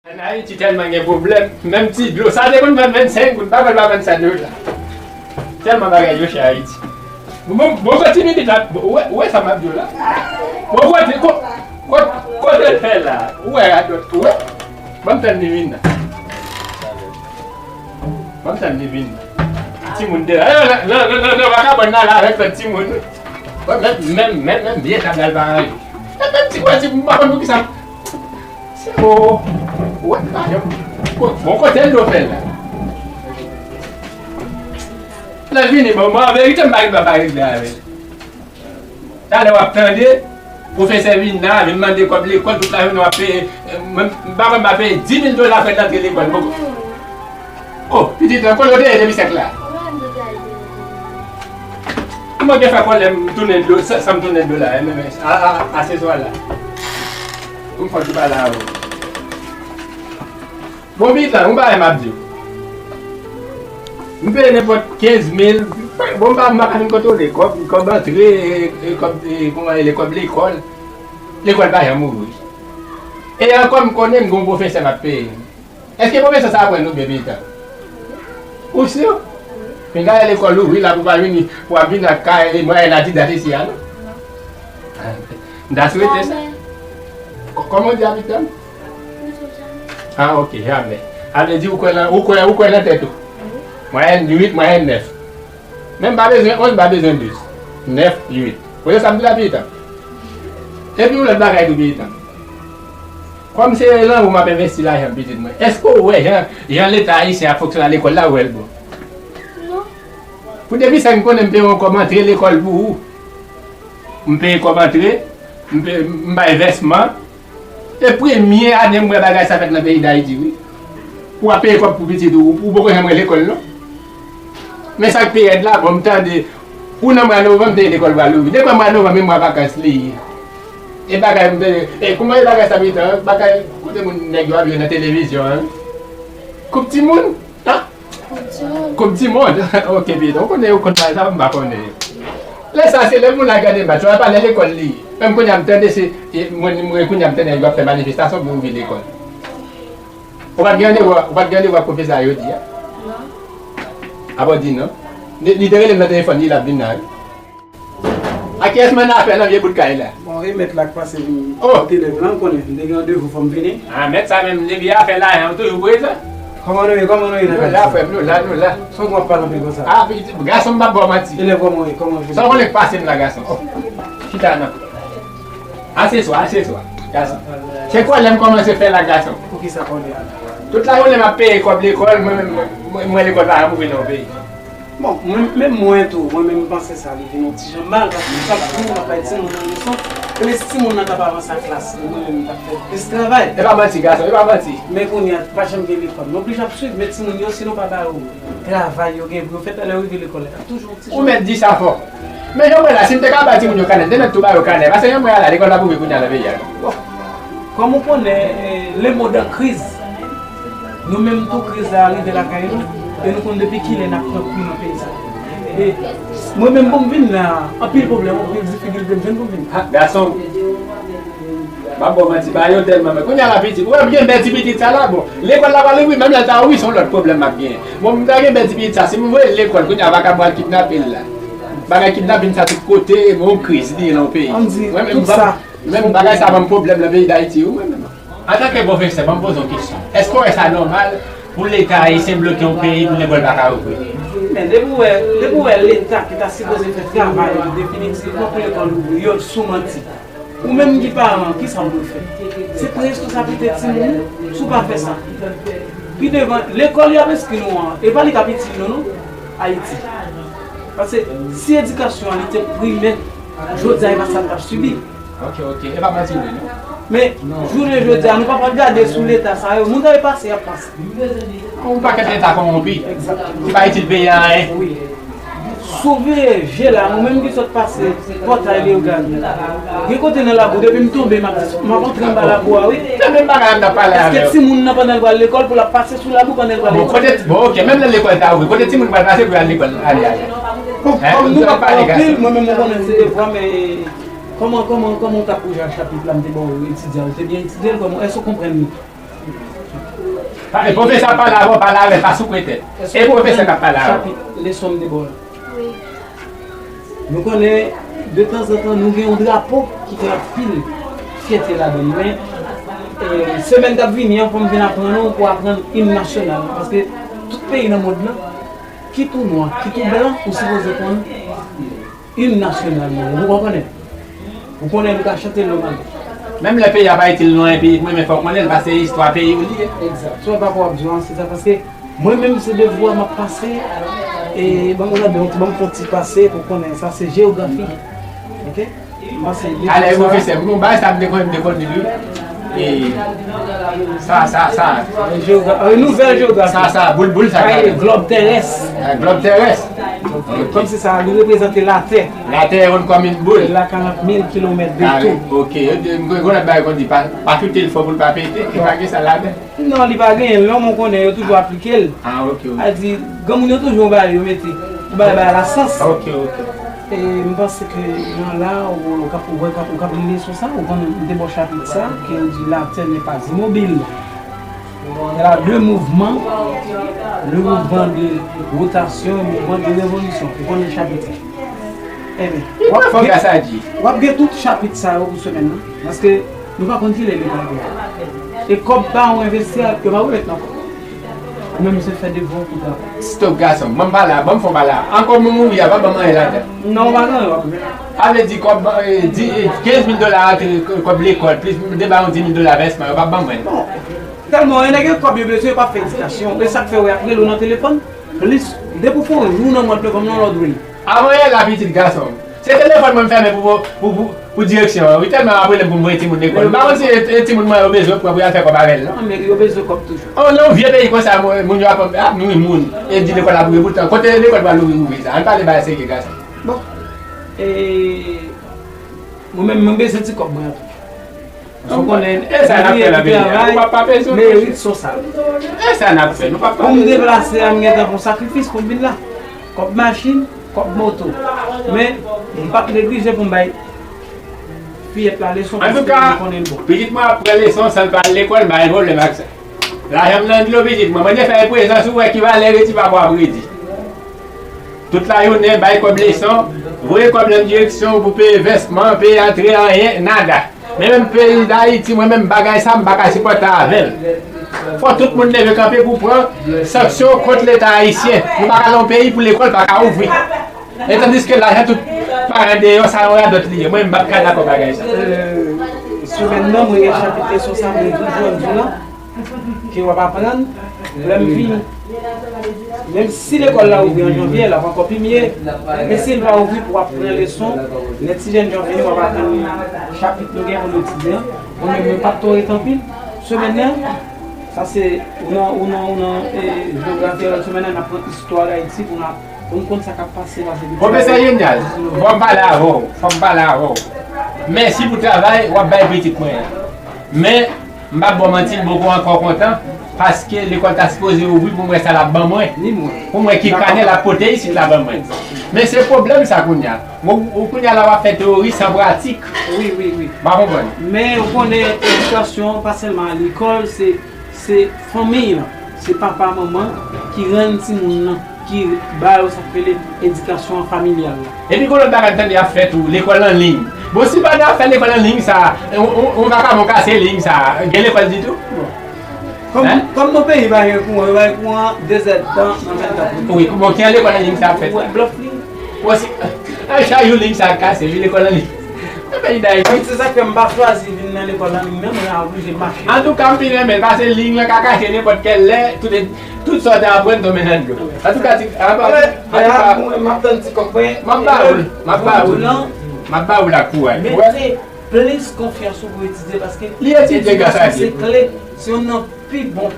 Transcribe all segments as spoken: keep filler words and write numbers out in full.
Ann Ayiti tèlman gen pwoblèm, menm ti dlo, sa te konn vann vennsenk goud, m pa kwè l pa vann sa dlo la. Tèlman bagay yo chè Ayiti. Bon, bon, bon, ti pitit la, ou wè, ou wè sa m ap di w la? Bon, kote, ko-, ko-, kote l fè la? Ou wè radòt, ou wè? Ban m tann li vin la. Ban m tann li vin la. Timoun de la. Non, non, non, non, non, vakabòn nan la avèk lòt timoun. Bon, menm, menm, menm, menm vye tab la l pa ranje. Menm, menm ti kwè, ti, m pa konn poukisa. Se o, ou wè, m pa janm, bon, kote l do fè la? Lè l vini, bon, mwen, an verite, m pa gen dwa pa regle avè l. Talè w ap tande, pwofesè vin la, vin mande kòb lekòl, tout lajounen w ap peye, mwen, m pa kwè m pa peye dis mil dola fè l antre lekòl, poko. O, pitit lan, kote w te ye depi sèt la? Mwen gen fè kòlè m tounen do, san, san m tounen do la, M M S, a, a, aseswa la. Pou m fò di pa la, o. Bon, pitit lan, yon bagay m ap di w. M peye nenpòt kenz mil, bon, m pa, m pa ka fin kontwole kòb, kòb antre, e, e, kòb, e, kòman rele, kòb lekòl. Lekòl pa janm ouvri. E ankò, m konnen m gen yon pwofesè m ap peye. Èske pwofesè sa aprann nou byen, pitit lan? Ou si? Pinga lè lekòl ouvri la pou pa vini, pou ap vin ak kay, e, mwayen adidas isi a, non? M ta swete sa. Kò-, kòman w di a, pitit lan? Ah, ok, jamè. Sa vle di ou kwè nan, ou kwè, ou kwè nan tèt ou. Mwayèn uit, mwayèn nèf. Men m pa bezwen onz, m pa bezwen douz. Nèf, uit. Ou wè sa m di la, pitit lan? Epi yon lòt bagay tou, pitit lan. Kòm se lanmou m ap envesti lajan pitit mwen, èske w wè jan, jan Leta ayisyen ap fonksyone a lekòl la, ou wè l bon? Non. Pou depi sa m konnen m peye yon kòb antre lekòl pou ou. M peye kòb antre, m peye, m bay vèsman. E premye ane m wè bagay sa fèt nan peyi Dayiti, wi. Ou ap peye kòb pou pitit ou, ou poko janm wè lekòl, non. Men sa k pi rèd la, bon, m tande, pou nan mwa novanm, m te di lekòl pral ouvri. Depi mwa novanm, e mwa vakans li ye. E bagay, m te, e kòman e bagay sa pitit lan, bagay, kote moun nèg yo ap jwe nan televizyon an? Koup timoun? Ah! Koup di mond. Koup di mond. Ok, pitit, ou konnen yo konn bagay sa, m pa konnen. Lè sa, se lè moun la gade match, yo pa lè lekòl li. Menm kounye a m tande se, e, mwen, mwen kounye a m tande yo ap fè manifestasyon pou ouvri lekòl. Ou pa t gen randevou, ou pa t gen randevou ak pwofesè a jodi a? Non. A bon, di non. Li, li te rele m nan telefòn, li l ap vin la, wi. A kiyès m annafè nan vye bout kay la? Bon, e mèt la k pase vini. Oh! Kote lèv lan, konnen m te gen randevou, fò m vini. Ah, mèt sa menm, depi afè lajan, ou toujou prezan. Kòman nou ye, kòman nou ye nan kay sa? Nou la, frè m, nou la, nou la. Sa w ap pale anpil konsa? Ah, pitit, gason m p ap ba w manti. Elèv kòman w ye, kòman w vini? Sa w konnen k pase m la, gason? Oh, chita non. Aseswa, aseswa, gason. Se kòlè m kòmanse fè la, gason. Poukisa kòlè a? Tout lajounen m ap peye kòb lekòl, mwen menm, mwen, mwen lekòl pa janm ouvri nan yon peyi. Bon, mwen, menm mwen tou, mwen menm m panse sa li vin yon ti jan mal, paske chak jou m ap bay timoun nan leson, e si timoun nan t ap avanse a klas, mwen menm m t ap fè plis travay. E pa manti, gason, e pa manti. Men kounye a, pa janm gen lekòl. Nou oblije ap swiv, men timoun yo, si nou pa ba yo travay yo gen pou yo fè, talè yo rive lekòl la, y ap toujou yon ti jan. Ou mèt di sa fò. Men jan mwen la, si m te ka bay timoun yo kanè, m te mèt tou ba yo kanè, paske jan mwen la, lekòl pa pou ouvri kounye a nan peyi a, non. Bon. Kòm ou konnen, eh, le monde en crise, nou menm tou kriz la rive lakay nou, e nou konn depi kilè n ap pran kwi nan peyi sa. E mwen menm pou m vin la, anpil pwoblèm, anpil difikilte m jwenn pou m vin. Ah, gason, m ap ba w manti, bagay yo tèlman, men kounye a la pitit, ou wè m gen bèl ti pitit sa la, bon, lekòl la pral ouvri, menm lè l ta ouvri, se yon lòt pwoblèm m ap genyen. Bon, m ta gen bèl ti pitit sa, si m voye l lekòl, kounye a vakabon al kidnape l la. Bagay kidnapin sa tout kote, e bon, kriz li ye nan yon peyi. Ann di, mwen menm, tout sa. Menm bagay sa ban m pwoblèm nan peyi Dayiti, wi, mwen menm. Antanke pwofesè, ban m poze w kesyon. Èske w wè sa nòmal pou Leta ayisyen bloke yon peyi pou lekòl pa ka ouvri? Men depi w wè, depi w wè Leta ki ta sipoze fè travay li definitivman pou lekòl ouvri, yo sou manti. Ou menm ki paran, kisa w dwe fè? Se pran responsablite timoun ou, si w pa fè sa. Pi devan, lekòl y ap enskri nou an, e pa li k ap itil nou, non, Ayiti. Paske si edikasyon an li te primè, jodi a e pa sa n t ap sibi. Ok, ok. E pa manti vre, non? Men, jounen jodi a, nou pa pral gade sou Leta sa yo. Moun sa yo pase, y ap pase. Yon pakèt Leta kòwonpi. Egzakteman. Ki pa itil peyi a anyen. Wi. Si w vire je la, ou menm ki sot pase Pòtay Leyogàn, gen kote nan labou, depi m tonbe, m ap, m ap antre anba labou a, wi. Se menm bagay la m t ap pale avè w. Èske timoun nan pandan l pral lekòl, pou l ap pase sou labou pandan l pral lekòl? Bon, kote, bon, ok, menm lè lekòl ta ouvri, kote timoun pral pase pou y al lekòl, ale, ale? Bon, kòm nou pa pale anpil, mwen menm mwen konnen se devwa, men kòman, kòman, kòman w t ap bouje ak chapit la, m te ba w etidye a, ou te byen etidye l, kòman, èske w konprann li? Pa- e pwofesè ap pale avè w, pale avè l, pa souke tèt. E pwofesè k ap pale avè w. Chapit leson m te ba w la. Wi. Nou konnen, detanzantan, nou gen yon drapo ki gen anpil fyète ladan l. Men, e, semèn k ap vini an, fò m vin aprann ou pou aprann im nasyonal la. Paske tout peyi nan mond lan, kit ou nwa, kit ou blan, ou sipoze konn im nasyonal nou. Ou konprann? Ou konnen nou ka chante l nòmal. Menm lè peyi a pa itil nou anyen, peyi mwen, men fò w konnen l, paske se istwa peyi w li ye. Egzat. Se pa pou w ap di w an, se sa, paske mwen menm, se devwa m ap pase, e ban m gade yon ti, ban m fè yon ti pase pou konnen sa, se jewografi. Oke? M pase. Ale, pwofesè, pou nou bay sa, m te konn, m te konn li, wi. E sa, sa, sa. Jewogra- e, nouvèl jewografi. Sa, sa, boul, boul, sa. Ay, glòb terès. E, glòb terès. Kòmsi sa, li reprezante Latè. Latè wonn kòm yon boul. La karant mil kilomèt de tou. Kare, oke. Yo di, m konn, konn lòt bagay konn di, pa, pa choute l fò pou l pa pete. E pa gen sa ladan. Non, li pa genyen. Lòm ou konnen, yo toujou aplike l. Ah, oke, oke. A di, granmoun yo toujou yon bagay yo mete. Yon bagay, bagay la sans. Oke, oke. E m panse ke jan la, ou, ou k ap, ou wè, k ap, ou k ap li leson sa, ou konn, m te ba w chapit sa, ke yo di Latè n'est pas immobile. Elle a deux mouvements, le mouvement de rotation, le mouvement de révolution. Ou konnen chapit sa. Ebyen, w ap gen, w ap gen tout chapit sa yo pou semèn nan. Paske nou pa konn kilè li pral gen. E kòb pa ou envesti a, yo pa remèt nan kòb. Ou menm se fè devwa w pou travay. Stop gason, ban m pale a, ban m fè w pale a. Ankò moun mouri a, pa ban m anyen ladan. Non, ou pa gen anyen w ap remèt. Sa vle di kòb, e, di, e, kenz mil dola antre, kòb lekòl, plis de ba yon di mil dola vèsman, yo p ap ban mwen. Non. Tèlman, gen nèg gen kòb yo bezwen, yo p ap fè edikasyon. E sa k fè w ap rele w nan telefòn. Plis, depi w fè yon jou nan mwa novanm nan, lòd ou li. Avan yè la, pitit gason. Se telefòn mwen m fèmen pou, pou, pou, pou direksyon an, wi, tèlman y ap rele m pou m voye timoun lekòl. M pa konn si e, e timoun mwen yo bezwen pran pou y al fè kòb avè l, non. Non, men yo bezwen kòb toujou. Oh, nan yon vye peyi konsa, moun, moun yo ap, ap nouri moun e di lekòl ap ouvri. Poutan, kote lekòl pral ouvri, ouvri sa? Ann pale bagay serye, gason. Bon. E, mwen menm, mwen bezwen ti kòb mwen an tou. Ou konnen, e sa n ap fè nan peyi a, nou p ap pa bezwen. Merit sosal. E sa n ap fè, nou p ap pa bezwen. Pou m deplase a, m gentan fè yon sakrifis pou m vin la. Kòb machin, kòb moto. Men, m p ap neglije pou m bay fiyèt la leson, paske m konnen l bon. Antouka, pitit mwen ap pran leson san l pa al lekòl, m pa gen pwoblèm ak sa. Lajan m nan dlo, pitit mwen. Mwen te fè yon prezans, ou wè ki valè redi pa pou ap redi. Tout lajounen, bay kòb leson, voye kòb nan direksyon pou peye vèsman, peye antre, anyen, nada. Men menm peyi Dayiti, mwen menm bagay sa, m pa ka sipòte avè l. Fò tout moun leve kanpe pou pran sanksyon kont Leta ayisyen. Nou pa ka nan yon peyi pou lekòl pa ka ouvri. E tandiske lajan tout paran deyò, sa yon radòt li ye. Mwen, m p ap ka dakò bagay sa. Euh, semèn nan, mwen gen chapit leson sa, mwen toujou ap di w lan, ke w ap aprann, lè m vini. Menm si lekòl la ouvri an janvye, l ap ankò pi mye. Men si l pa ouvri pou w ap pran leson, lè ti jèn jan vini, w ap aprann chapit nou gen pou nou etidye an. Mwen menm, mwen p ap twò ret anpil. Semèn nan, sa se, ou nan, ou nan, ou nan, e, jewografi a, semèn nan, n ap pran istwa Dayiti pou n ap, pou n konn sa k ap pase, pase. Pwofesè Jenyal, fò m pale avè w, fò m pale avè w. Mèsi pou travay w ap bay pitit mwen an. Men, m p ap ba w manti, m poko ankò kontan, paske lekòl ta sipoze ouvri pou m wè sa l ap ban mwen. Ni mwen. Pou m wè ki kanè l ap pote isit la ban mwen. Men se pwoblèm sa kounye a. Ou, ou kounye a la w ap fè teyori san pratik. Wi, wi, wi. M pa konprann. Men ou konnen, edikasyon pa sèlman lekòl, se, se fanmi an, se papa, manman ki rann timoun nan, ki ba yo sa k rele edikasyon familyal la. Epi gon lòt bagay m tande y ap fè tou, lekòl an liy. Bon, si pandan y ap fè lekòl an liy sa, yon, yon, yon vakabon kase liy sa, gen lekòl ditou? Bon. Kòm, kòm nou peyi pa gen kouran, yo bay kouran de zèdtan nan vennkat. Wi, bon, ki an lekòl an liy sa ap fèt? Ou wè blòf li? Bon, si, a chak jou liy sa ap kase, wi, lekòl an liy. Nan peyi Dayiti. Se sa k fè m pa chwazi vin nan lekòl an liy nan, mwen oblije mache. Antouka, m pi renmen l, paske liy lan ka kache nenpòt kèl lè, tout, tout sa w te aprann tonbe nan dlo. Antouka, ti, antouka, m ap tann ti kòb mwen. M ap ba ou l, m ap ba ou l. M ap ba ou l ak kouraj. Mete plis konfyans ou pou etidye, paske li etidye gras a Dye. Se kle, se youn nan pi bon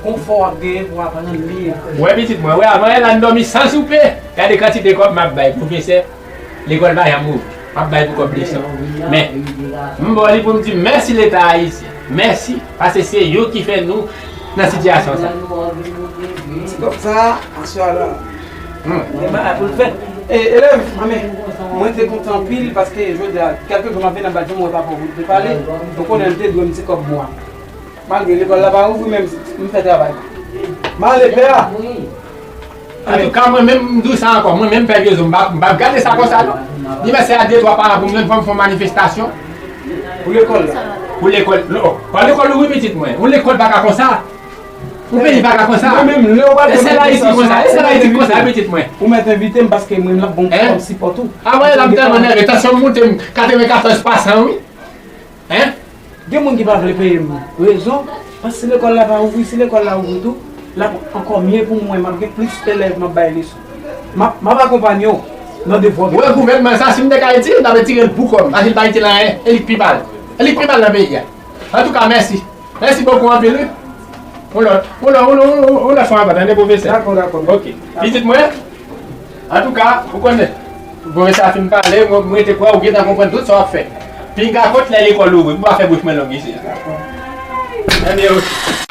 konfò w ap genyen pou w aprann li. Ou wè pitit mwen, ou wè avan yè la n dòmi san soupe. Gade kantite kòb m ap bay pwofesè, lekòl pa janm ouvri. M ap bay pou kòb leson. Men, m ba w li pou m di mèsi Leta ayisyen. Mèsi, paske se yo ki fè nou nan sitiyasyon sa. Ti kòb sa, aswè a la. Hmm. Gen bagay pou l fè. E, elèv, anmen, mwen te kontan anpil paske jodi a, kèlke jou m ap vin anba, jan m wè papa w te pale, ou konnen l te dwe m ti kòb mwa. Malgre lekòl la pa ouvri, men m fè travay. M ale, pè a. Antouka, mwen menm, m di w sa ankò, mwen menm, pè Gezo, m p ap, m p ap gade sa konsa, non. Li mèsi a de twa paran pou m jwenn fò m fè yon manifestasyon. Pou lekòl la. Pou lekòl. Non, pa lekòl ouvri, pitit mwen. Yon lekòl pa ka konsa. Yon peyi pa ka konsa. Mwen menm, lè w pral E sèl Ayiti konsa. E sèl Ayiti konsa, pitit mwen. Ou mèt envite m paske mwen, m ap bon kòm sipò tou. A, mwen, la, m tèlman nève. Tansyon m moute m katreven katòz pa san, wi. Hein? Gen moun ki pa vle peye m rezon, paske si lekòl la pa ouvri, si lekòl la ouvri tou, l ap ankò mye pou mwen, m ap gen plis elèv m ap bay leson. M ap, m ap akonpanye w nan devwa. Wè, gouvènman sa, si m te ka retire, m t ap retire l pou kò m, paske l pa itil anyen, e li k pi mal. E li k pi mal nan peyi a. Antouka, mèsi. Mèsi bokou anpil, wi. Yon lòt, yon lòt, yon lòt, yon lòt fwa ankò, tande, pwofesè. Dakò, dakò. Ok. Pitit mwen, antouka, ou konnen, pwofesè a fin pale, mwen, mwen te kwè ou gentan konprann tout sa w ap fè. Pinga kot lè lekòl ouvri, pou pa fè bouch mwen long isi. Ebyen, ok.